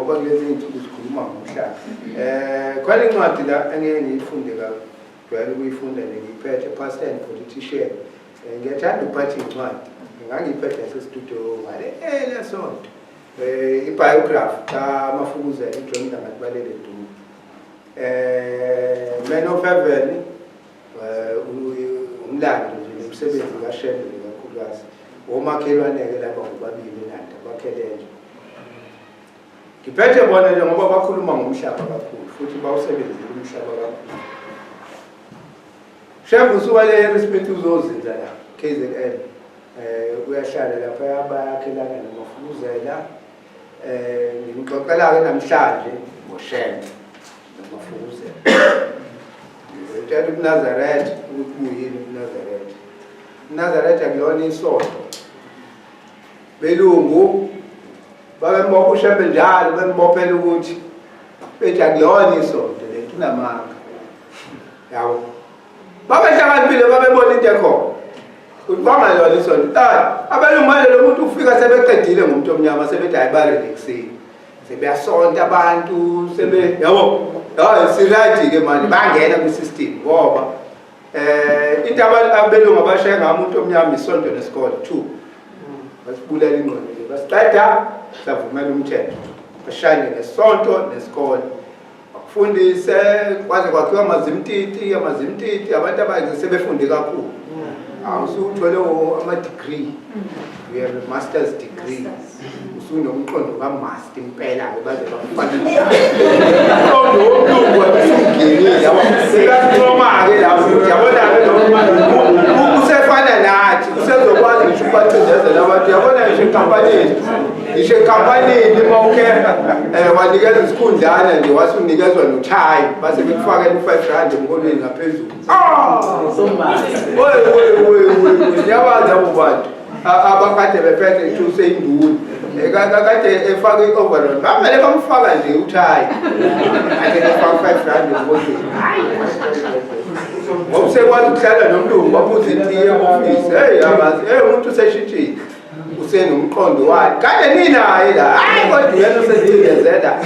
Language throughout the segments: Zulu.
Ngoba kulezi iy'nsuku sikhuluma ngomhlaba. Khona incwadi la engeke ngiyifunde kabi, jwayele ukuyifunda nje, ngiyiphethe, Pastor and Politician. Ngiyathanda ukuphatha iy'ncwadi, ngangiyiphethe nasestudio ngale elesonto. I-biography kaMafukuzela, uJohn Langalibalele Dube. Man of Heaven, umlando nje nomsebenzi kaShembe kakhulukazi. Omakhelwane-ke laba bobabili eNanda, bakhelene. Ngiphethe bona nje ngoba bakhuluma ngomhlaba kakhulu futhi bawusebenzile umhlaba kakhulu. Shembe usuka le Harrismith uzozinza la KZN. Uyahlala lapha, bayakhelana noMafukuzela. Ngimxoxela-ke namhlanje ngoShembe noMafukuzela. Ngizotshela ubuNazaretha ukuthi buyini ubuNazaretha. UbuNazaretha kuyona isonto. Belungu babembopha uShembe njalo, bembophela ukuthi bethi akulona isonto lento, unamanga. Yabo. Babehlakaniphile, babebona into ekhona. Ukuthi bangalona isonto. Hayi, abelungu manje lo muntu ufika sebeqedile ngomuntu omnyama, sebethi hayi barelaxile. Sebeyasonta abantu, sebe yabo. Hayi si-right ke manje, bangena kwi-system ngoba into abelungu abashaya ngayo umuntu omnyama isonto nesikole two. Basibulala ingqondo nje, basiqeda savumela umthetho. Bashanye ngesonto nesikole. Bakufundise kwaze kwakhiwa amazimtiti, amazimtiti abantu abayenze sebefunde kakhulu. Awusuthole ama-degree. You have a master's degree. Usunomqondo ka-master impela-ke, baze bakufanele. Umqondo womlungu usungenile, yabo. Sekancoma-ke lapho ukuthi yabona-ke lo usefana nathi, usezokwazi ngisho ukubacindezela abantu. Yabona ngisho enkampanini, ngisho enkampanini uma ukhe wanikeza isikhundlana nje, wasunikezwa nothayi, base bekufakela u-5 rand emholweni ngaphezulu. Oy oy oy oy, niyabazi abo bantu abakade bephethe nje useyinduna. Kade efaka i-overall, bamele bamfaka nje uthayi, ade efaka 5 rand emholweni ngoba usekwazi ukuhlala nomlungu, baphuze itiye e-ofisi. Hey, abazi, hey, umuntu useshintshile, usenomqondo wakhe kade ninaye la. Hayi, kodwa uyena osesicindezela,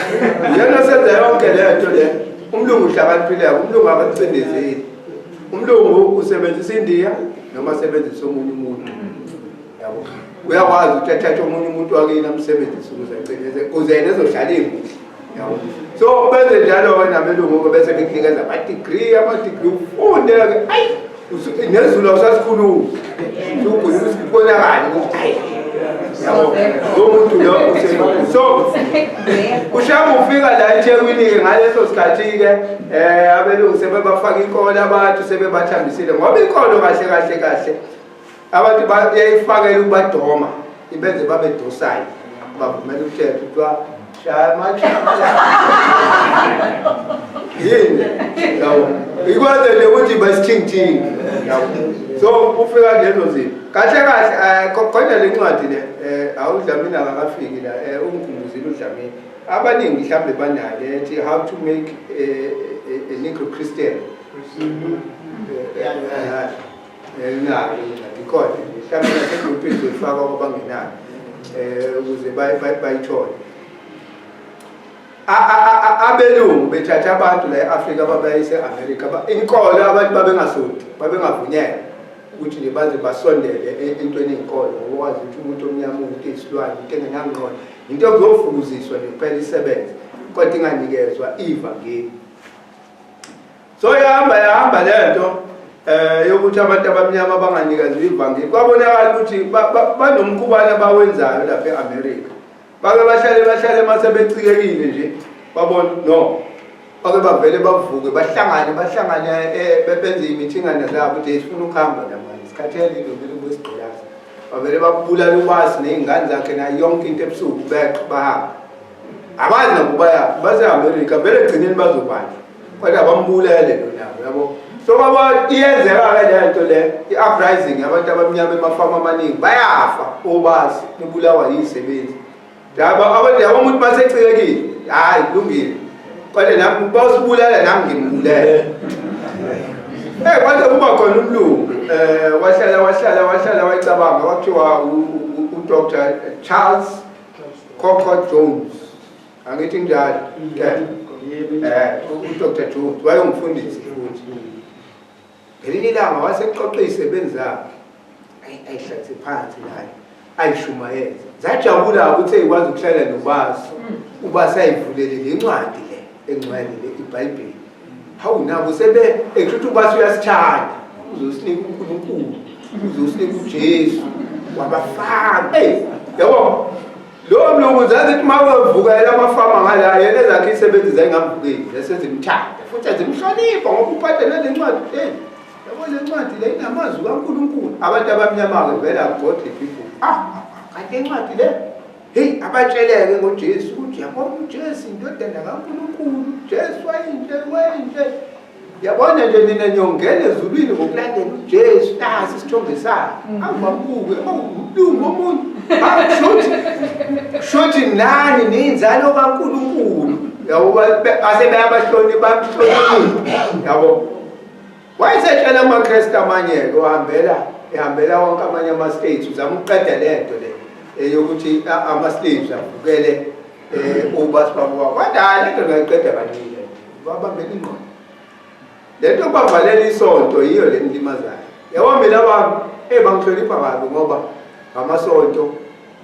uyena osenza yonke le nto le. Umlungu uhlakaniphileko, umlungu akakucindezeli. Umlungu usebenzisa indiya noma asebenzise omunye umuntu, yabo. Uyakwazi ukuthi athathe omunye umuntu wakini amsebenzise ukuze acindeze, ukuze yena ezohlala ekuhle, yabo. So benze njalo-ke nabelungu-ke, bese bekunikeza ama-degree, ama-degree, ufunde-ke, ayi, nezulu awusasikhulumi, kubonakale ukuthi hayi, yabo, lo muntu lo so uShembe ufika la eThekwini-ke ngaleso sikhathi-ke, abelungu sebebafaka inkolo abantu, sebebathambisile ngoba inkolo kahle kahle kahle abantu bayayifakela ukubadoma, ibenze babe docile, bavumela umthetho, kuthiwa shaya manje yini, yabo, ikwenze nje ukuthi basithingithingi, yabo. So ufika lezo zinto kahle kahle. Kodwa le ncwadi le, awuDlamini akakafiki la, ungikhumbuzile uDlamini, abaningi mhlawumbe banayo, ethi How to Make a Negro Christian. Nayo incwadi ikhona, mhlawumbe nasegrupini zoyifaka kwabangenayo ukuze bayithole. Abelungu bethatha abantu la e-Afrika babayise e-Amerika, inkolo abantu babengasonti, babengavunyelwa ukuthi nje baze basondele entweni eyinkolo, ngoba wazi ukuthi umuntu omnyama uwumuntu eyisilwane, into engenangqondo, into ekuzofukuziswa nje kuphela isebenze, kodwa inganikezwa ivangeli. So yahamba yahamba lento yokuthi abantu abamnyama banganikezwa ivangeli. Kwabonakala ukuthi banomkhubana abawenzayo lapha e-Amerika. Bake bahlale bahlale, mase becikekile nje, babona no bake bavele bavuke, bahlangane bahlangane, benze imithingana zabo ukuthi sifuna ukuhamba namanje, sikhathele ilobelo kwesigqilaza. Bavele babulala ubasi ney'ngane zakhe nayo yonke into ebusuku, beqa bahamba, abazi nabo bayaphi, base-Amerika vele, egcineni bazobanjwa, kodwa bambulele lo nabo, yabo. So baba iyenzeka-ke le nto le, i-uprising yabantu abamnyama emafama amaningi, bayafa obasi, bebulawa yizisebenzi. Yabo, abantu, yabo, umuntu masecikekile, hhayi kulungile, kodwa nami bawusibulala, nami ngimbulele. Kwaze kuba khona umlungu, wahlala wahlala wahlala, wayicabanga, kwakuthiwa uDr Charles Coco Jones. Angithi njalo. Eh, uDr Jones wayengumfundisi futhi. Ngelinye ilanga wasexoxa izisebenzi zakhe. Ayihlalise phansi naye. Ayishumayeze. Zajabula ukuthi eyikwazi ukuhlala nobasi. Ubasi ayivulele le ncwadi le engcwele le iBhayibheli. Hawu nabo sebe ekusho ukuthi ubasi uyasithanda. Uzosinika uNkulunkulu. Uzosinika uJesu. Wabafaka. Hey, yabo Lowo mlungu zazi ukuthi uma wevukela amafama ngala yena ezakhe isebenzi zayingamvukeli zesezimthanda futhi azimhlonipha ngoba uphathe nale ncwadi hey yabo le ncwadi le inamazwi kaNkulunkulu abantu abamnyama-ke vele are godly people ah, ah, ah kanti le ncwadi le heyi abatsheleke ngoJesu ukuthi yabona uJesu indodana kaNkulunkulu uJesu wayinhle wayinhle Yabona nje nina niyongena ezulwini ngokulandela uJesu nasi isithombe sakhe. Mm. Awubabuke awumlungu omunye. Akushuthi shuthi nani ninzalo kaNkulunkulu. Yabo base bayabahloni bamhlonipha. Yabo. Wayesetshela amaKristu amanye-ke ohambela ehambela wonke amanye ama-states uzama ukuqeda le nto le eyokuthi ama-slaves avukele um ubasibabuka kodwa le nto ngayiqeda kancile Babambela ingqondo. Le nto bavalela isonto yiyo le ngilimazayo. Yabo mina bami, hey bangihlonipha kabi ngoba ngamasonto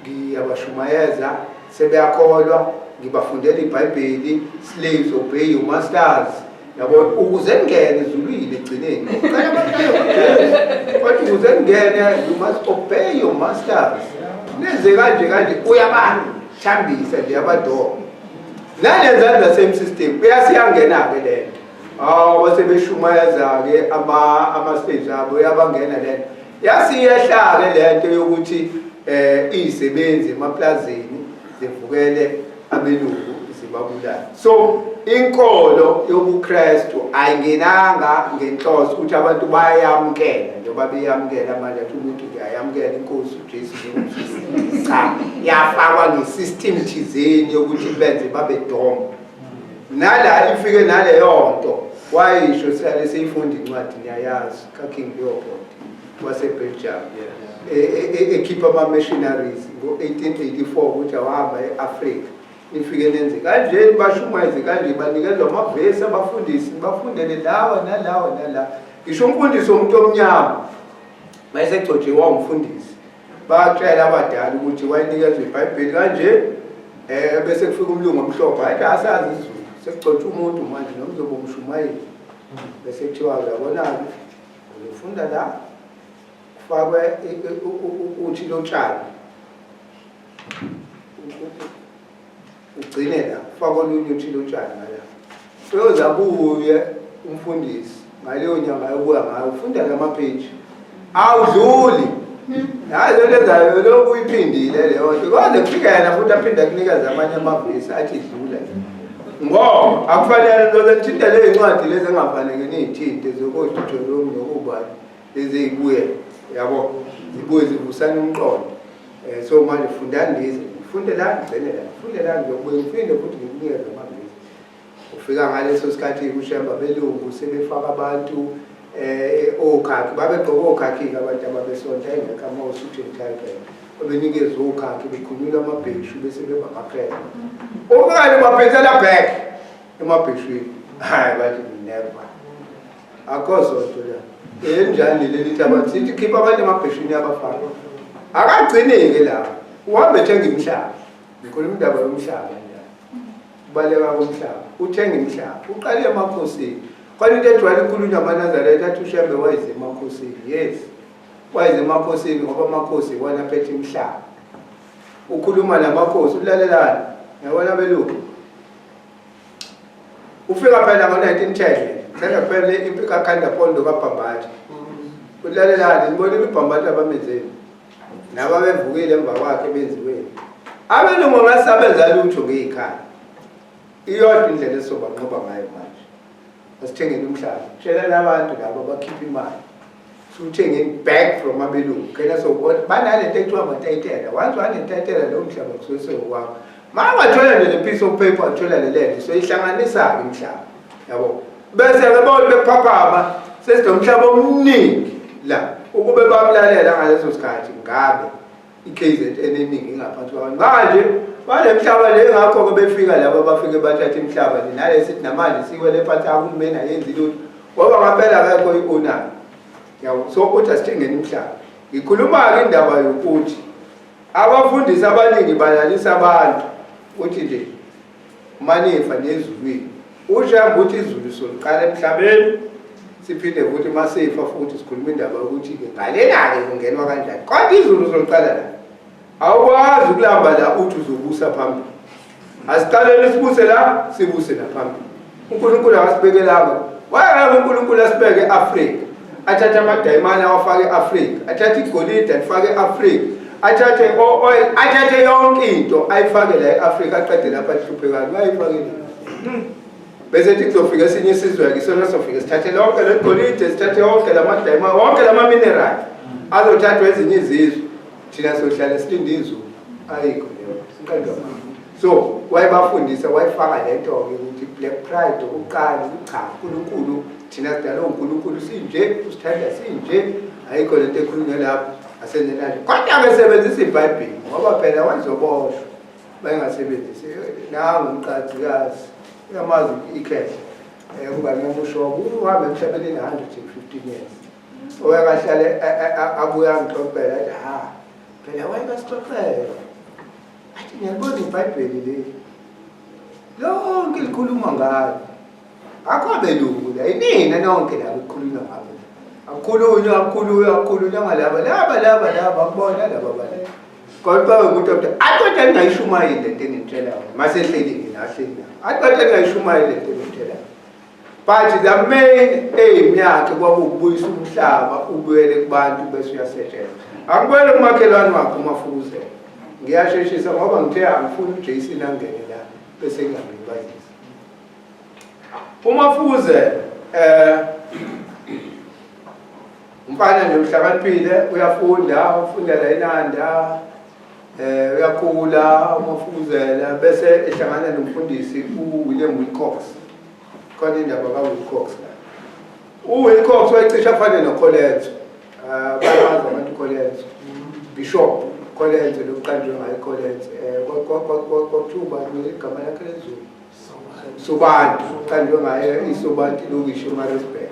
ngiyabashumayeza sebeyakholwa ngibafundela iBhayibheli slaves obey your masters yabo ukuze ngene ezulwini egcineni uqala bahlale ngoJesu kodwa ukuze ngene you must obey your masters nenze kanje kanje uyabathambisa nje abadoba Nanenzani the same system. Uyasiyangena-ke le nto. Hawu base beshumayeza-ke ama-stage abo uyabangena le nto. Yasiyehla-ke le nto yokuthi um iy'sebenzi emaplazini zivukele abelungu zibabulale. So inkolo yobuKristu ayingenanga ngenhloso ukuthi abantu bayamukela njengoba beyamukela manje athi umuntu ngiyayamukela inkosi uJesu njengomsindisi. Cha, yafakwa nge-system thizeni yokuthi benze babe dom. Nala ifike naleyo nto wayisho sihlale siyifunda incwadi niyayazi kaKing Leopold waseBelgium ekhipha ama-missionaries ngo-1884 ukuthi awahamba e-Afrika nifike nenze kanje nibashumayeze kanje banikezwa amavesi abafundisi nibafundele lawa nalawa nalawa ngisho umfundisi womuntu omnyama mayesegcotshiwe wawumfundisi batshela abadala ukuthi wayenikezwa ibhayibheli kanje um bese kufika umlungu omhlophe hayi asazi isiZulu sekugcotshwa umuntu manje noma uzobe umshumayeli bese kuthiwa uyabona-ke uzofunda la kufakwe uthi lotshani ugcine la kufakwe olunye uthi lotshani ngala uyoze abuye umfundisi ngaleyo nyanga ayobuya ngayo ufunda la mapheji awudluli hayi lento ezayo lokhu uyiphindile leyo nto kwaze kufika yena futhi aphinde akunikeze amanye amavesi athi dlula ngoba akufanele ntoze nithinte le ncwadi lezi engafanele niyithinte zokodutholongi nokubani lezi ey'buye yabo zibuye zivusana umqondo um so manje fundani lezi ngifunde la ngigcine la ngifunde la ngiyobuye ngiphinde futhi ngikunikeze amavesi ufika ngaleso sikhathi kushemba belungu sebefaka abantu um okhakhi babegqoka okhakhi-ke abantu ababesonta engekho ama-osuthi and tiger babenikezwa okhakhi bekhulula amabheshu bese beba amakrele umkani baphethela back emabheshwini hhayi bathi never Akho sonto la. Enjani leli hlabathi sithi khipha abantu emabheshini abafana. Akagcini-ke la. Uhambe ethenga imihlaba. Ngikhuluma indaba yomhlaba nje. Kubaleka komhlaba. Uthenga imihlaba. Uqale emakhosini. Khona into ejwayele ukukhulunywa amaNazaretha athi uShembe wayeze emakhosini. Yes. Wayeze emakhosini ngoba amakhosi iwona aphethe imihlaba. Ukhuluma namakhosi ulalelani. Yabona belungu. Ufika phela ngo-1910 sele kuphele impi kaKhandapondo kaBhambatha. Ulalelani nibonile uBhambatha abamenzeni. Naba bevukile emva kwakhe benziweni. Abelungu ngasabenza lutho ngey'khali. Iyodwa indlela esizobanqoba ngayo manje. Asithengeni umhlaba. Tshela labantu laba bakhipha imali. Suthengeni back from abelungu. Phela sokubona banalento ekuthiwa amatayitela. Once wanetayitela lowo mhlaba kusuke sewukwakho. Ma ungathola nje le piece of paper wathola le land soyihlanganisa-ke umhlaba. Yabo. Bese-ke bonke bephaphama sesinomhlaba omningi la. Ukube bamlalela ngaleso sikhathi ngabe i-KZN eningi ingaphansi kwabantu. Manje Bale mhlaba le ngakho-ke befika laba bafike bathatha imihlaba le nale sithi namanje siwele phansi ahulumeni ayenzi lutho ngoba ngampela akekho i-owner yabo. So uthi asithengeni imihlaba. Ngikhuluma-ke indaba yokuthi abafundisi abaningi balalisa abantu uthi nje manifa nezulwini ushamba ukuthi izulu soliqala emhlabeni siphinde futhi masifa futhi sikhuluma indaba yokuthi-ke ngalena-ke kungenwa kanjani kodwa izulu soliqala la. Awukwazi ukulamba la uthi uzobusa phambili. Asiqaleni sibuse la, sibuse naphambili. uNkulunkulu akasibekelanga. Wayengeke uNkulunkulu asibeke e-Afrika. Athathe amadayimane awafake e-Afrika, athathe igolide alifake e-Afrika, athathe o-oil, athathe yonke into ayifake la e-Afrika aqede lapha ahluphekayo. Wayifakele. Bese ethi kuzofika esinye isizwe-ke isona sofike sithathe lonke le golide, sithathe yonke la madayimane, wonke lama mineral azothathwa ezinye izizwe. Thina sohlala silinde izulu. Ayikho leyo. Siqedwa So wayebafundisa wayifaka le nto-ke ukuthi black pride okuqala ukuthi cha uNkulunkulu thina sidalwe uNkulunkulu sinje usithanda sinje ayikho lento ekhulunywa lapho asenenani kodwa-ke sebenzisa ibhayibheli ngoba phela wayezoboshwa bayengasebenzisi nangu umqadikazi uyamazi ikhehla um kuba ngiyamushoba uhambe emhlabeni ene-115 years Owekahlale abuye angixoxela athi ha phela wayekasixoxela athi ngiyalibona ibhayibheli leli lonke likhuluma ngalo akho abelungu la inina nonke la kukhulunywa ngabo akukhulunywa akukhulunywa akukhulunywa ngalaba laba laba laba akubona laba bala kodwa umuntu othi athi kodwa ngingayishumayeli lento engitshela yona masehleli-ke nahleli athi kodwa ngingayishumayeli lento engitshela But the main aim yakhe kwakuwukubuyisa umhlaba ubuyele kubantu bese uyasetshenzwa. Angibuyele kumakhelwane wakhe uMafukuzela. Ngiyasheshisa ngoba ngithe angifuni uJason angene la bese ngiyamlibazisa. UMafukuzela eh umfana nje uhlakaniphile uyafunda ufunda la eNanda eh uyakhula uMafukuzela bese ehlangana nomfundisi uWilliam Wilcox. Khona indaba kaWilcox la. UWilcox wayecishe afane noColenso. Ah, bayazi abantu uColenso. Bishop Colenso lokuqanjwe ngayo Colenso. Eh kwakuthiwa ubani igama lakhe lezulu? Sobantu. Uqanjwe ngayo iSobantu ilokishi eMaritzburg.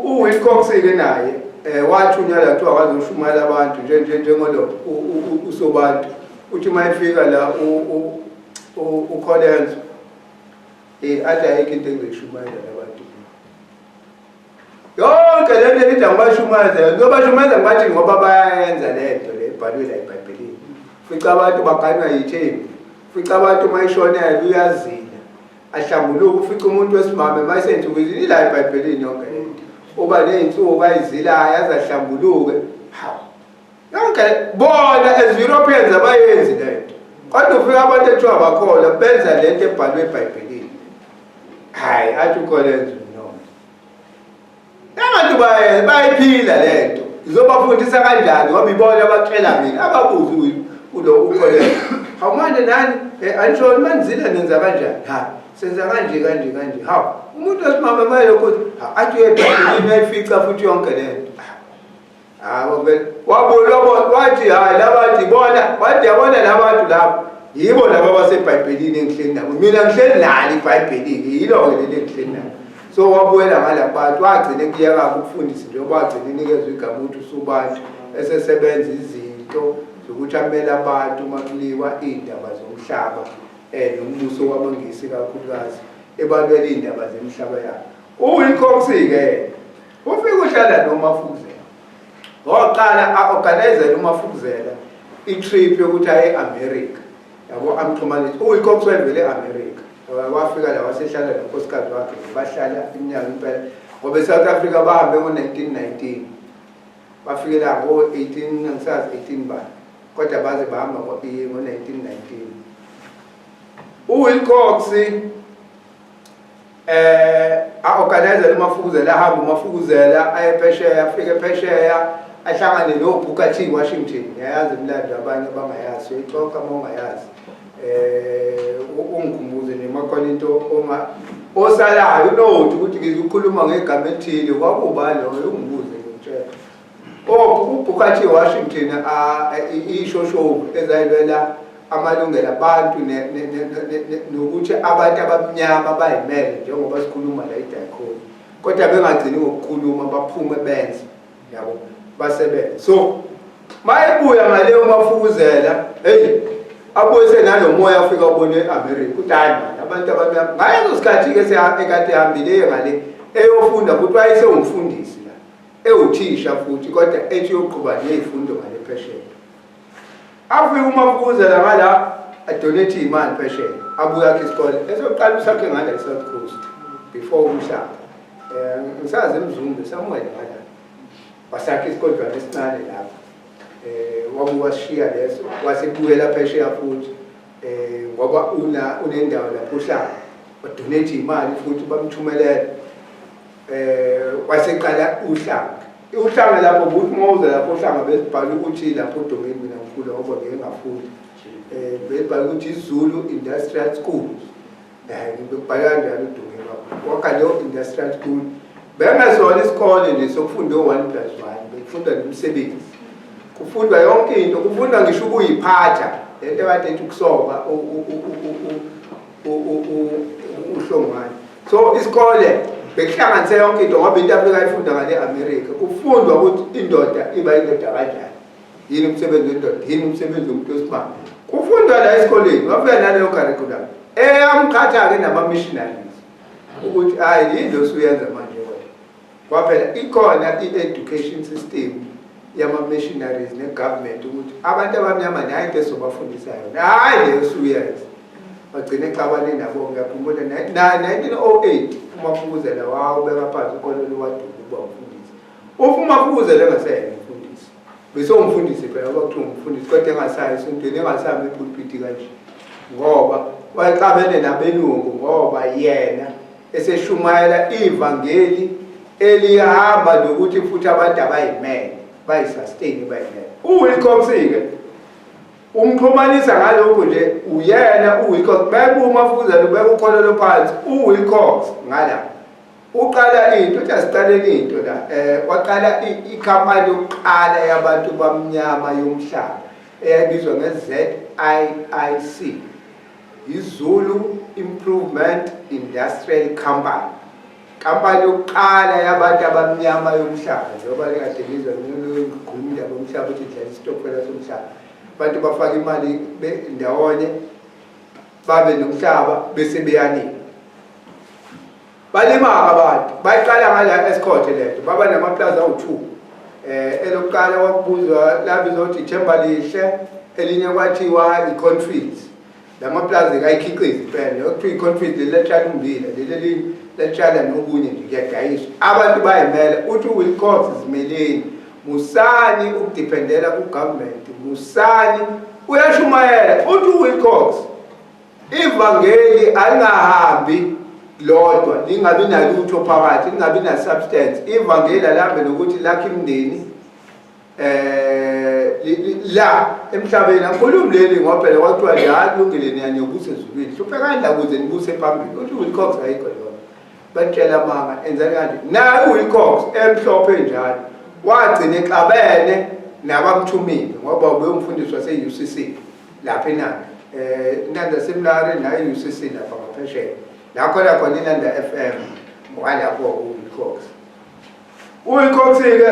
UWilcox-ke naye um wathunywa la kuthiwa akazoshumayela abantu njengolo uSobantu. Uthi uma efika la uColenso eh athi ayikho into engizoyishumayela labantu yonke le nto elithi angibashumayeza ngiyobashumayeza ngibathi ngoba bayayenza le nto le ebhalwe la ebhayibhelini fica abantu baganwa yithembu fica abantu uma ishonela uyazila ahlambuluke ufica umuntu wesimame uma esensukwini ila ebhayibhelini yonke le nto uba ney'nsuku ayizilayo aze ahlambuluke hawu Yonke bona as Europeans abayenzi lento. Kodwa ufika abantu ethiwa bakholwa benza lento ebhalwe eBhayibhelini. Hayi athi uKolenzo no. Abantu bayayiphila lento. Ngizobafundisa kanjani ngoba ibona abatshela mina ababuzi kulo uKolenzo. Hawu manje nani eh, anishoni manizile nenza kanjani? Ha senza kanje kanje kanje. Hawu umuntu wesimame maye lokho athi uyeBhayibhelini ayifica futhi yonke lento. Hayi vele wabuya wabona wathi hayi labantu ibona wathi yabona labantu laba yibo laba abaseBhayibhelini engihleli nabo mina ngihleli nalo iBhayibheli-ke yilo-ke leli engihleli nalo so wabuyela ngalabantu wagcina ekuyeka ukufundisa njengoba wagcina inikezwa igama ukuthi usubantu esesebenza izinto zokuthi amele abantu uma kuliwa iy'ndaba zomhlaba um nombuso wamaNgisi kakhulukazi ebalwela iy'ndaba zemihlaba yabo. UWilcox-ke Ufike uhlala noMafukuzela. Waqala a-organizele uMafukuzela i-trip yokuthi aye e-America. Yabo amxhumanise. UWilcox wayevele e-America. Wafika la wasehlala nonkosikazi wakhe bahlala iminyaka impela. Ngoba e-South Africa bahambe ngo-1919. Bafike la ngo-18 angisazi 18 bani. Kodwa baze bahamba ngo-1919. UWilcox eh a-organizele uMafukuzela ahambe uMafukuzela aye phesheya afike phesheya ahlangane no-Booker T Washington ngiyayazi imilando abanye abangayazi uyixoxa uma ungayazi eh ungikhumbuze nje makhona into onga osalayo unothi ukuthi ngizokhuluma ngegama elithile kwakuba loyo ungibuze ngikutshela. UBooker T Washington ishoshovu ezayilwela amalungelo abantu nokuthi abantu abamnyama bayimele njengoba sikhuluma la iDiacon, kodwa bengagcini ngokukhuluma, baphume benze, yabo, basebenze. So mayebuya ngale uMafukuzela, hey, abuye senalomoya, afika abone e-America ukuthi hayi mani, abantu abamnyama. Ngaleso sikhathi-ke ekade ehambile ngale eyofunda futhi, wayesewumfundisi la, ewuthisha futhi, kodwa ethi uyoqhuba ney'fundo ngale phesheya. Afike uMafukuzela ngala, adonate iy'mali phesheya, abuye akhe isikole esokuqala usakhe ngala e-South Coast before umhlaba, ngisazi eMzumbe somewhere ngala, wasakha isikodlwana esincane lapho. Wabuka wasishiya leso, wasebuyela phesheya futhi, ngoba una unendawo lapho uhlala, wadonate imali futhi, bamthumelela. Waseqala uhlanga, uhlanga lapho ukuthi uma uza lapho uhlanga besibhala ukuthi lapho odongeni, mina ngikhula ngoba ngeke ngafunda, besibhala ukuthi iZulu Industrial School. Bekubhala kanjalo udongeni wakho. Wakha leyo industrial school, bengesona isikole nje sokufunda o-1 + 1, bekufundwa nomsebenzi, kufundwa yonke into, kufundwa ngisho ukuyiphatha lento ekade ethi ukusoka uHlongwane. So isikole bekuhlanganise yonke into, ngoba into afika ayifunda ngale America, kufundwa ukuthi indoda iba indoda kanjani, yini umsebenzi wendoda, yini umsebenzi womuntu wesimame, kufundwa la esikoleni. Wafika naleyo curriculum eyamqhatha-ke nama-missionaries ukuthi hayi, yini lo osuyenza manje wena? Kwaphela ikhona i-education system yama-missionaries ne-government ukuthi abantu abamnyama nayo into esizobafundisa yona, hhayi leyo osuyenza. Bagcine exabane nabo. Ngiyakhumbula na-1908 uMafukuzela wawubeka phansi ukolelo, waduka ukuba umfundisi. Ufa uMafukuzela engaseyena umfundisi, besewumfundisi phela, ngoba kuthiwa umfundisi, kodwa engasayi esontweni, engasami epulpiti kanje, ngoba wayexabene nabelungu, ngoba yena eseshumayela ivangeli elihamba nokuthi futhi abantu abayimele, bayisustain, bayimele. UWilcox-ke umxhumanisa ngalokhu nje, uyena uWilcox beka uMafukuzela, ubeka ukholelo phansi. UWilcox ngala uqala into, uthi asiqaleni into la. Waqala ikhampani yokuqala yabantu bamnyama yomhlaba eyayibizwa nge-ZIIC, iZulu Improvement Industrial Company, kampani yokuqala yabantu abamnyama yomhlaba. Njengoba likade ngizwa ngikhuluma indaba yomhlaba, ukuthi dlala isitokfela somhlaba, abantu bafaka imali ndawonye, babe nomhlaba, bese beyalima, balima abantu. Bayiqala ngala eScott lento, baba namaplaza awu-2. Elokuqala kwakubuzwa, labizwa ukuthi Ithemba Lihle, elinye kwathiwa i-Cornfields. Lamaplaza kayikhiqiza impela, lokuthiwa i-Cornfields leli latshala ummbila, leli elinye latshala nokunye nje, kuyadayiswa, abantu bayimela. Uthi uWilcox, zimeleni, musani ukudependela ku-government, musani. Uyashumayela, uthi uWilcox, ivangeli alingahambi lodwa lingabi nalutho phakathi, lingabi na-substance. Ivangeli alihambe nokuthi lakhe imndeni la emhlabeni. Angikhulumi leli ngoba phela kwathiwa nje, hayi, kulungile, niyaniyobuse ezulwini, hluphekani la kuze nibuse phambili. Uthi uWilcox ayikho lona, batshela amanga, enzani kanje. Naye uWilcox emhlophe njalo wagcina exabene nabamthumile, ngoba ubeyumfundisi wase-UCC lapha eNanda, Inanda Seminary nayo i-UCC lapha ngaphesheya, la khona khona iNanda FM, walapho uWilcox. UWilcox-ke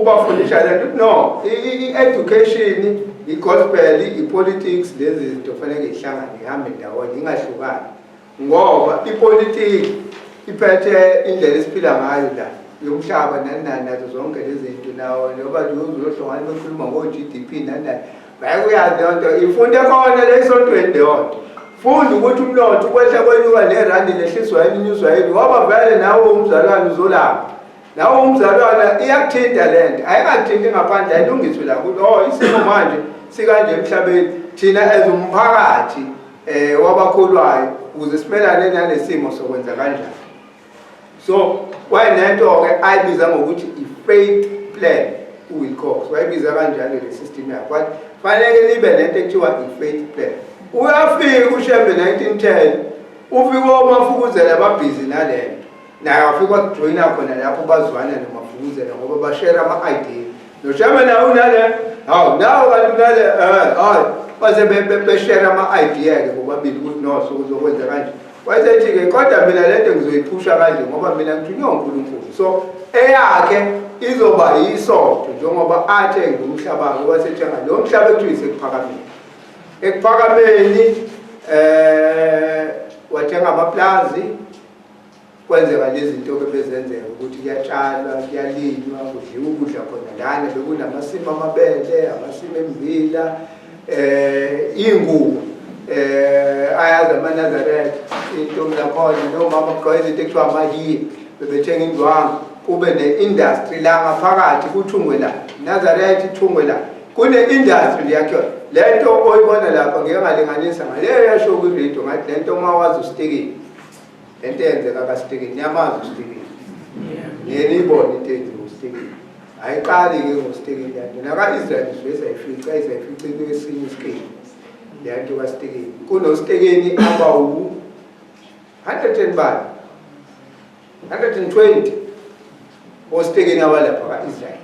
ubafundisha lento ukuthi no, i-education, i-gospel, i-politics, lezi zinto kufanele ihlangane, ihambe ndawonye, ingahlukani, ngoba ipolitiki iphethe indlela esiphila ngayo la yomhlaba, nani nani, nazo zonke lezi zinto nawo, njengoba nje uzohlongane bekhuluma ngo-GDP nani nani, bayekuyazi leyo nto, ifunde khona le esontweni leyo nto. Funda ukuthi umnotho ukwehla kwenyuka, nerandi lehliswa yini, inyuswa yini, ngoba vele nawe umzalwane uzolamba, nawe umzalwane iyakuthinta le nto. Ayingathinti ngaphandle, ayilungiswe la ukuthi oh, isimo manje sikanje emhlabeni, thina as umphakathi wabakholwayo, ukuze simelane nalesimo sokwenza kanjani. So wayenento-ke ayibiza ngokuthi i-faith plan uWilcox, wayibiza kanjalo le system yakhe, wathi fanele libe lento ekuthiwa i-faith plan. Uyafika uShembe 1910, ufike oMafukuzela babhizi nalento, naye wafika wajoyina khona lapho, bazwana noMafukuzela ngoba bashare ama-idea. Noshame nawe unale, hawu nawe kanti unale, hayi. Base beshare ama-idea-ke bobabili ukuthi no so uzokwenza kanje. Wayesethi-ke kodwa mina le nto ngizoyiphusha kanje ngoba mina ngithunywe uNkulunkulu. So eyakhe izoba yisonto njengoba athe ngumhlaba-ke wasethenga lo mhlaba ekuthiwa isekuphakameni. Ekuphakameni wathenga amaplazi kwenzeka lezi zinto ke bezenzeka ukuthi kuyatshalwa kuyalinywa kudliwa ukudla khona lana bekunamasimu amabele amasimu embila iy'ngubo ayazi amaNazaretha iy'ntombi zakhona nomama kugqoka izinto ekuthiwa amahiye bebethenga indwangu kube ne-industry la ngaphakathi kuthungwe la Nazaretha ithungwe la kune-industry leyakhiwa le nto oyibona lapha ngike ngalinganisa ngaleyo yasho kwi-radio ngathi le nto uma wazi usitikile le nto eyenzeka kasitikile niyamazi usitikile niye niyibone into eyenziwa usitikile ayiqali-ke ngositikile le nto naka-Israyeli sivele sayifica izayifica into esinye isikile le nto kasitikile kunositikeni abawu 100 and bani 120 ositekeni abalapha ka-Israyeli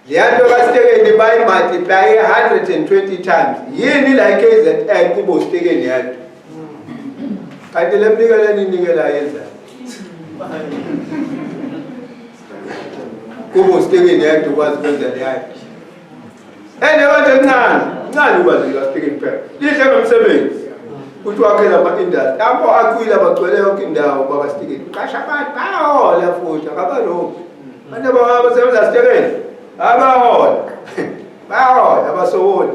leya nto kasitekeni bayimultiplaye 120 times yini la i-KZN kube usitekeni yanto kanti le mnikelo eninikela yenzani kube usitekeni yanto ukwazi ukwenza leyayo ene manje ncane ncane ukwazi kasitekeni phela lihle ngomsebenzi uthi wakhela ama-industry lapho akhwile abagcwele yonke indawo bakasitekeni qasha abantu bayahola futhi akabalobhi abantu abasebenza sitekeni abahola bayahola abasokoli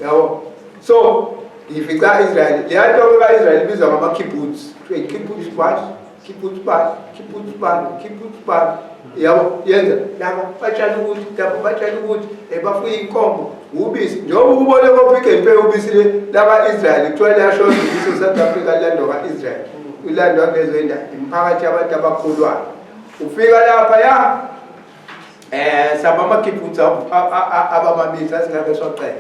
yabo so ngifica Israel leya nto ka-Israel ibizwa ngama-kibbutz kuthiwa i-kibbutz what kibbutz bani kibbutz bani kibbutz bani yabo yenza laba batshala ukuthi laba batshala ukuthi bafuye inkomo ubisi njengoba ukubone ko-Pick n Pay ubisi le laka-Israel kuthiwa liyashoda ubisi South Africa lilandwa ka-Israel ilandwa kulezo indawo imiphakathi yabantu abakhulwayo ufika lapha ya saba ama-kibbutz abamabili sasingake soqela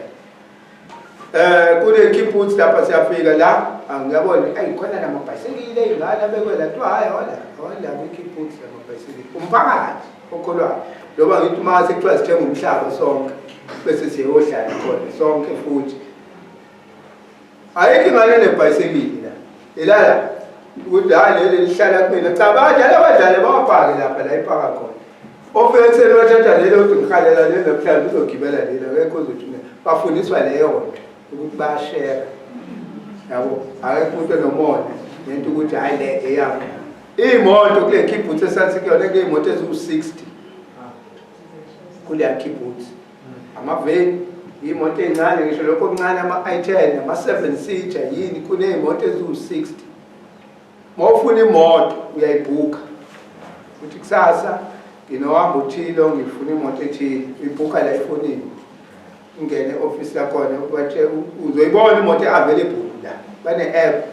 kune kibbutz lapha siyafika la ngiyabona ayi khona lamabhayisikile ingane abekwe la kuthiwa hhayi hola hola kwi-kibbutz lamabhayisikile umphakathi okholwayo njengoba ngithi uma sekuthiwa sithenga umhlaba sonke bese siyohlala khona sonke futhi ayikho ingane nebhayisikili la ilala ukuthi hhayi leli lihlala kumina cha badlala abadlali bawapake lapha la ipaka khona ofika ekuseni bathatha lelo uthi ngihalela lelo mhlawumbe uzogibela lelo akekho ozothi bafundiswa leyo nto ukuthi bayashera yabo akekho umuntu onomona nento ukuthi hhayi le eyami iy'moto kule kibbutz esathi kuyona kuyey'moto eziwu-60 kuleya kibbutz amaveni iy'moto ey'ncane ngisho lokho okuncane ama-i10 ama-7 seater yini kuney'moto eziwu-60 uma ufuna imoto uyayibhukha uthi kusasa nginohambo othile ngifuna imoto ethile uyibhukha la efonini ungene e-ofisi lakhona uzoyibona imoto e-available la bane-app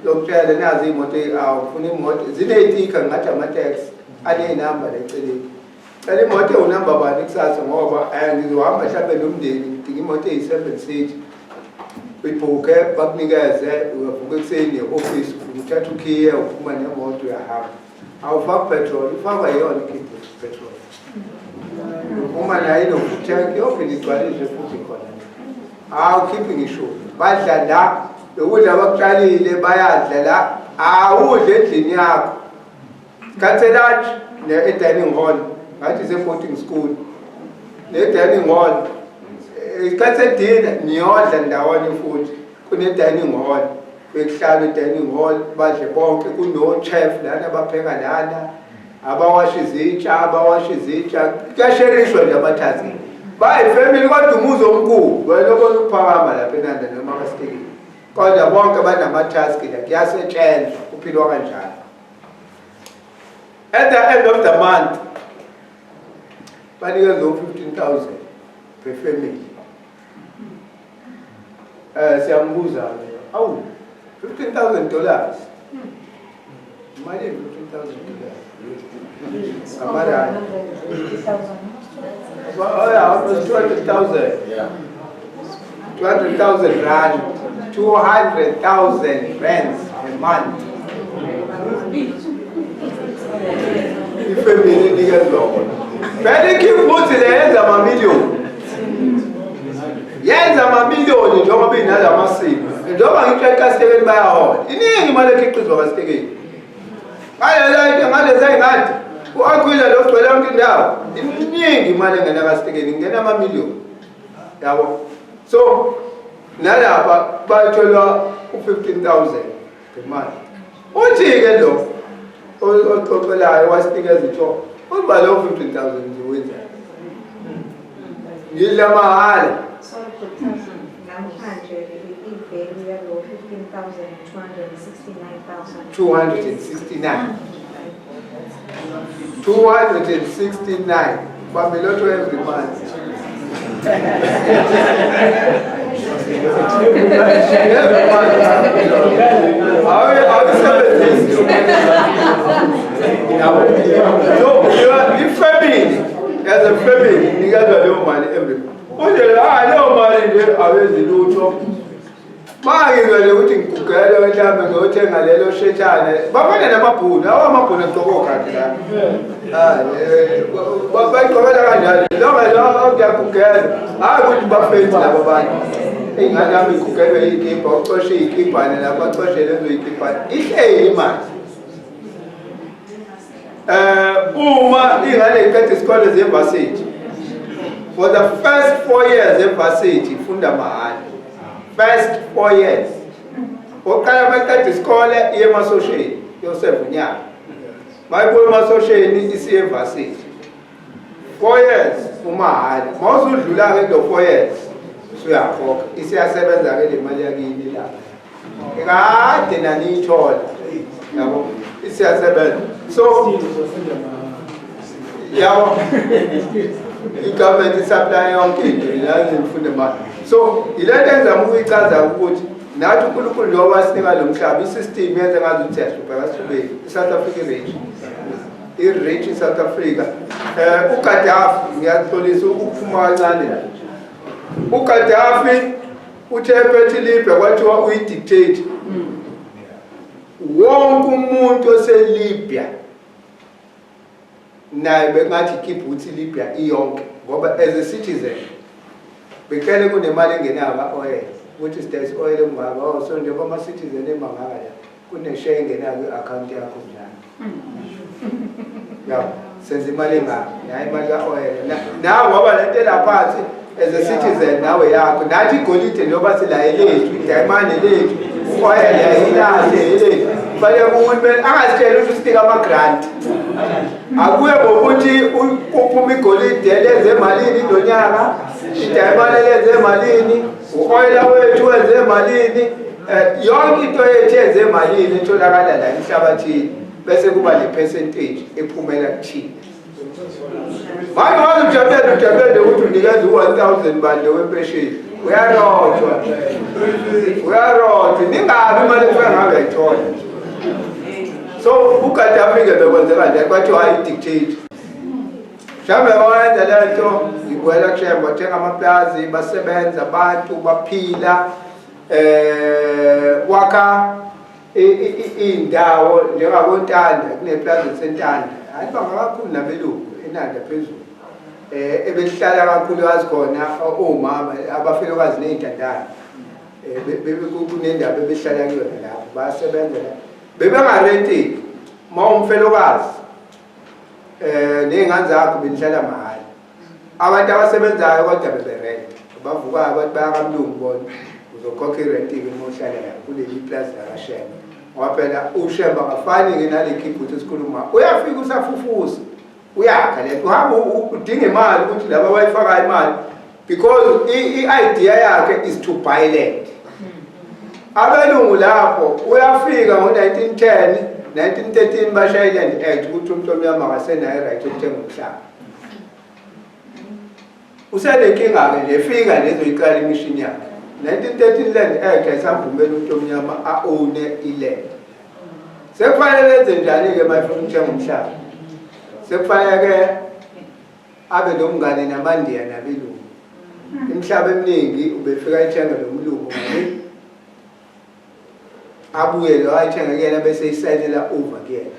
yokutshela nazi iy'moto awufuna imoto ziney'tikha ngathi ama-taxi aney'namba la eceleni cela imoto ewunamba bani kusasa ngoba ngizohamba mhlawumbe nomndeni ngidinga imoto eyi-7 seat uyibhukhe bakunikeze uyavuka ekuseni e-ofisi uthatha ukhiye uphuma nemoto uyahamba awufaki petrol ifakwa yiyona ikhiphe petrol uma nayo inofull tank iyophinde igcwaliswe futhi khona awukhiphi ngisho badla la lokudla abakutshalile bayadla la awudle endlini yakho Sikhathi lunch ne-dining hall ngathi ise-boarding school ne-dining hall isikhathi sedina niyodla ndawonye futhi kune-dining hall bekuhlalwa e-dining hall badle bonke kuno-chef lana abapheka lana abawasha izitsha abawasha izitsha kuyasherishwa nje amathathi bayifamily kodwa umuzi omkhulu wena obona ukuphakama lapha enanda noma abasitekile kodwa bonke banama-task la kuyasetshenzwa kuphilwa kanjalo at the end of the month banikezwe u-15,000 per family siyambuza ke awu $15,000 imali $15,000 amarandi oh yeah almost 200,000 Yeah. 200,000 rand 200,000 rands a month ifamily inikezwa wona Phela ikhibhuthi le yenza amamiliyoni, yenza amamiliyoni njengoba inala masiko. Njengoba ngitshela kaSitekeni bayahola, iningi imali ekhiqizwa kaSitekeni ngalela ngaleza y'ngadi u-akhwila lo gcwele yonke indawo, iningi imali engena kaSitekeni, ingena amamiliyoni, yabo. So nalapha bayitholwa u-15,000 ngemali. Uthi-ke lo oxoxelayo wasinikeza ithoba, uba lo 15,000 nje wenzani? Ngidla mahhala. Sorry, Dr. Namhlanje i-value yalo 15,269,000. 269 269 bambe lotto every month, every month. Awusebenzisi, yabo. So i-family, as a family, nikezwa leyo mali every month. Unje hayi, leyo mali nje awenzi lutho. Mangizwa nje ukuthi ngigugele mhlawumbe ngiyothenga lelo shetshane. Bafana namabhunu, awu amabhunu agqoka okhadi la. Hayi, bayigqokela kanjalo. Noma lo ngiyagugela. Hayi ukuthi bafensi labo bantu. Ingane yami igugelwe iy'kibha, ucoshe iy'kibhane lapho, acoshe lezo y'kibhane. Ihleli imali. Uma ingane iqeda isikole ze-varsity, for the first 4 years e-varsity ifunda mahhala. First 4 years. Oqala maqeda isikole iye emasosheni, yoseva unyaka. Mayibuya emasosheni isiye e-varsity. 4 years umahhala. Mawusudlula-ke kulo 4 years usuyakhokha. Isiyasebenza-ke le mali yakini lapha. Kade naniyithola. Yabo, isiyasebenza. So yabo, i-government i-supply yonke into la ngifunde imali. So ile nto engizama ukuyichaza ukuthi nathi uNkulunkulu lo wasinika lo mhlaba, i-system yenze ngathi ukuthi siyahlupha, kasihlubeki. I-South Africa i-rich, i-rich i-South Africa. UGaddafi, ngiyaxolisa ukuphuma kancane la, uGaddafi uthe ephethe iLibya kwathiwa uyi-dictator. Wonke umuntu oseLibya naye bekungathi ikibbutz iLibya iyonke, ngoba as a citizen beklele kunemali engenayo ka-oil, ukuthi sidayisa i-oil engaka. Oh, so njengoba ama-citizen emangaka la, kune-share engenayo kwi-akhawunti yakho njalo, yabo, senza imali engaka nayo imali ka-oil. Nawe ngoba lento elaphansi as a citizen nawe yakho. Nathi igolide njengoba silaye lethu, idayimane lethu, u-oil yayilahle elethu. Kufanele uhulumeni angasitsheli ukuthi usinika ama-grant, akuye ngokuthi kuphuma igolide lenze malini lonyaka, idayimane lenze malini, u-oyila wethu wenze malini, yonke into yethu yenze malini etholakala la emhlabathini, bese kuba le percentage ephumela kuthina. Manje wazi ujabulele, ujabulele ukuthi unikeza u-1000 bande wempesheni, uyarojwa, uyarojwa, ningabi imali efika ngabe ayithola. So uGaddafi-ke bekwenzeka nje kwathiwa hayi, i-dictator. Mhlawumbe bayenza le nto, ngibuyela kuShembe, bathenga amaplazi, basebenza abantu, baphila, wakha iy'ndawo njengakoNtanda, kuneplazi eliseNtanda, hayi banga kakhulu nabelungu eNanda phezulu, ebehlala kakhulukazi khona omama, abafelokazi ney'ntandane. Kunendawo ebehlala kuyona lapho, bayasebenza la, bebengarentile. Uma umfelokazi ney'ngane zakho benihlala mahhala. Abantu abasebenzayo kodwa beberenta, bavukayo abantu bayakamlungu bona, uzokhokha irenti-ke uma uhlala la kuleli plazi lakaShembe, ngoba phela uShembe akafani-ke nale kibbutz esikhuluma. Uyafika usafufusa, uyakha lento, uhamba udinga imali ukuthi laba abayifakayo imali, because i-idea yakhe is to buy land. Abelungu lapho uyafika ngo-1910, 1913 bashaya i-Land Act ukuthi umuntu omnyama akasenayo i-right yokuthenga umhlaba. Usenenkinga-ke nje, efika nezoyiqala imishini yakhe. 1913 Land Act ayisamvumeli umuntu omnyama a-owne i-land. Sekufanele enze njani-ke uma efuna ukuthenga umhlaba? Sekufanele-ke abe nomngane namandiya nabelungu. Imihlaba eminingi ubefika ayithenga lo mlungu ngani, abuye lo ayithenga kuyena bese isayinela over kuyena,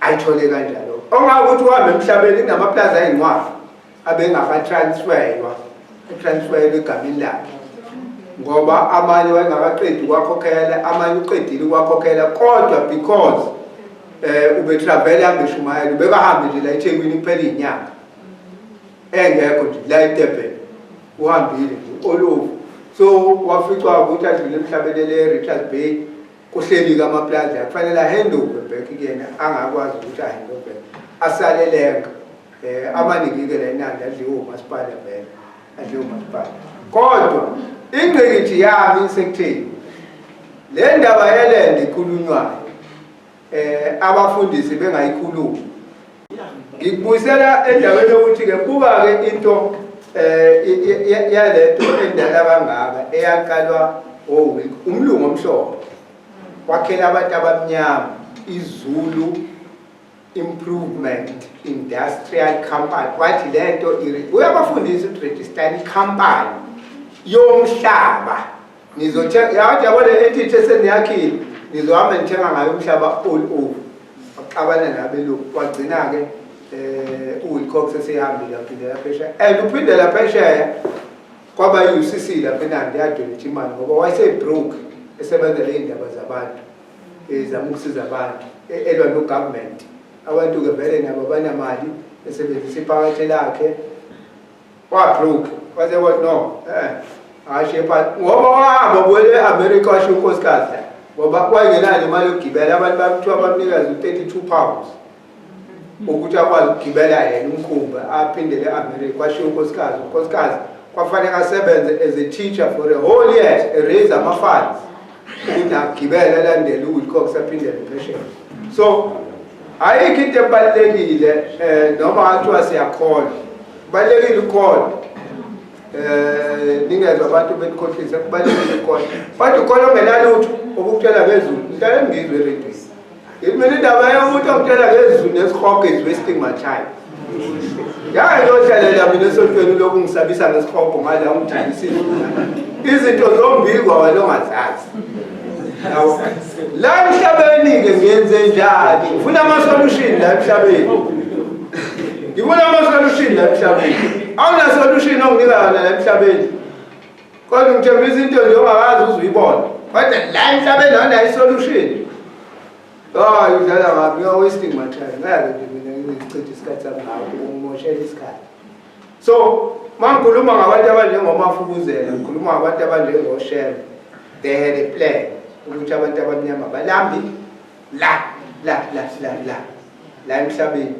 ayithole kanjalo. Ongakuthi uhambe emhlabeni kunamaplaza ayincwaba abengakatransferwa, etransferwe egameni lakhe. Ngoba amanye wayengakaqedi ukwakhokhela, amanye uqedile ukwakhokhela, kodwa because ube-travel hambe eshumayela, ubekahambe nje la eThekwini kuphela izinyanga. Engekho nje la eDurban. Uhambile nje all over. So waficwa ukuthi adlule emhlabeni le Richards Bay, kuhleli-ke amaplaza kufanele ahandover back kuyena, angakwazi ukuthi ahandover, asalelenga. Amaningi-ke la eNanda adliwe umasipala vele, adliwe umasipala. Kodwa ingqikithi yami isekutheni le ndaba ye-land ikhulunywayo, abafundisi bengayikhulumi. Ngikubuyisela endaweni yokuthi-ke buka-ke into yalento endala kangaka eyaqalwa umlungu omhlophe wakhela abantu abamnyama iZulu Improvement Industrial Company. Wathi lento uyabafundisa ukuthi register i-company yomhlaba, nizothenga yathi yabo le entity eseniyakhile, nizohamba nithenga ngayo umhlaba all over. Waxabana nabelungu, wagcina-ke uWilcox esehambile waphindela phesheya, and uphindela phesheya kwaba i-UCC lapha eNandi yadonate imali ngoba wayese-broke, esebenza ley'ndaba zabantu, ezama ukusiza abantu, elwa no-government. Abantu-ke vele nabo abanamali, esebenzisa iphakethe lakhe, wa-broke, waze wathi no, ashiye phansi ngoba wahamba ubuyele e-America, washiya unkosikazi la ngoba wayengenayo imali yokugibela. Abantu bamthiwa bamnikeza u-£32 ukuthi akwazi ukugibela yena umkhumbi aphindele e-America. Washiya unkosikazi, unkosikazi kwafanele asebenze as a teacher for a whole year, e-raise ama-funds ukuthi agibele alandele uWilcox aphindele phesheya. So ayikho into ebalulekile, noma kuthiwa siyakholwa, kubalulekile ukukholwa. Ningezwa abantu benikhohlisa, kubalulekile ukukholwa, kodwa ukholwa ongenalutho okukutshela ngezulu. Ngihlale ngizwe eredweni, mina indaba yomuntu ongitshela ngezulu nesihogo is wasting my time. Yaye ngiyohlalela mina esontweni lokhu ngisabisa ngesihogo ngala ungithandisile izinto zombikwa wena ongazazi. Yabo. La emhlabeni-ke ngiyenze njani? Ngifuna ama-solution la emhlabeni, ngifuna ama-solution la emhlabeni. Awuna-solution onginika yona la emhlabeni, kodwa ngithembisa into nje ongakazi uze uyibone, kodwa la emhlabeni awunayo i-solution. Hayi, udlala ngabi, you are wasting my time. Ngeke nje mina ngichithe isikhathi sami ngawe, ungimoshela isikhathi. So uma ngikhuluma ngabantu abanjengomafukuzela, ngikhuluma ngabantu abanjengoShembe, they had a plan ukuthi abantu abamnyama balambi la la la la la la emhlabeni,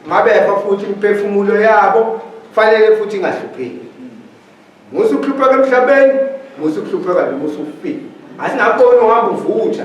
mabefa futhi imiphefumulo yabo fanele futhi ingahlupheki. Musa ukuhlupheka emhlabeni, musa ukuhlupheka noma usufile. Asingakuboni uhamba uvutha.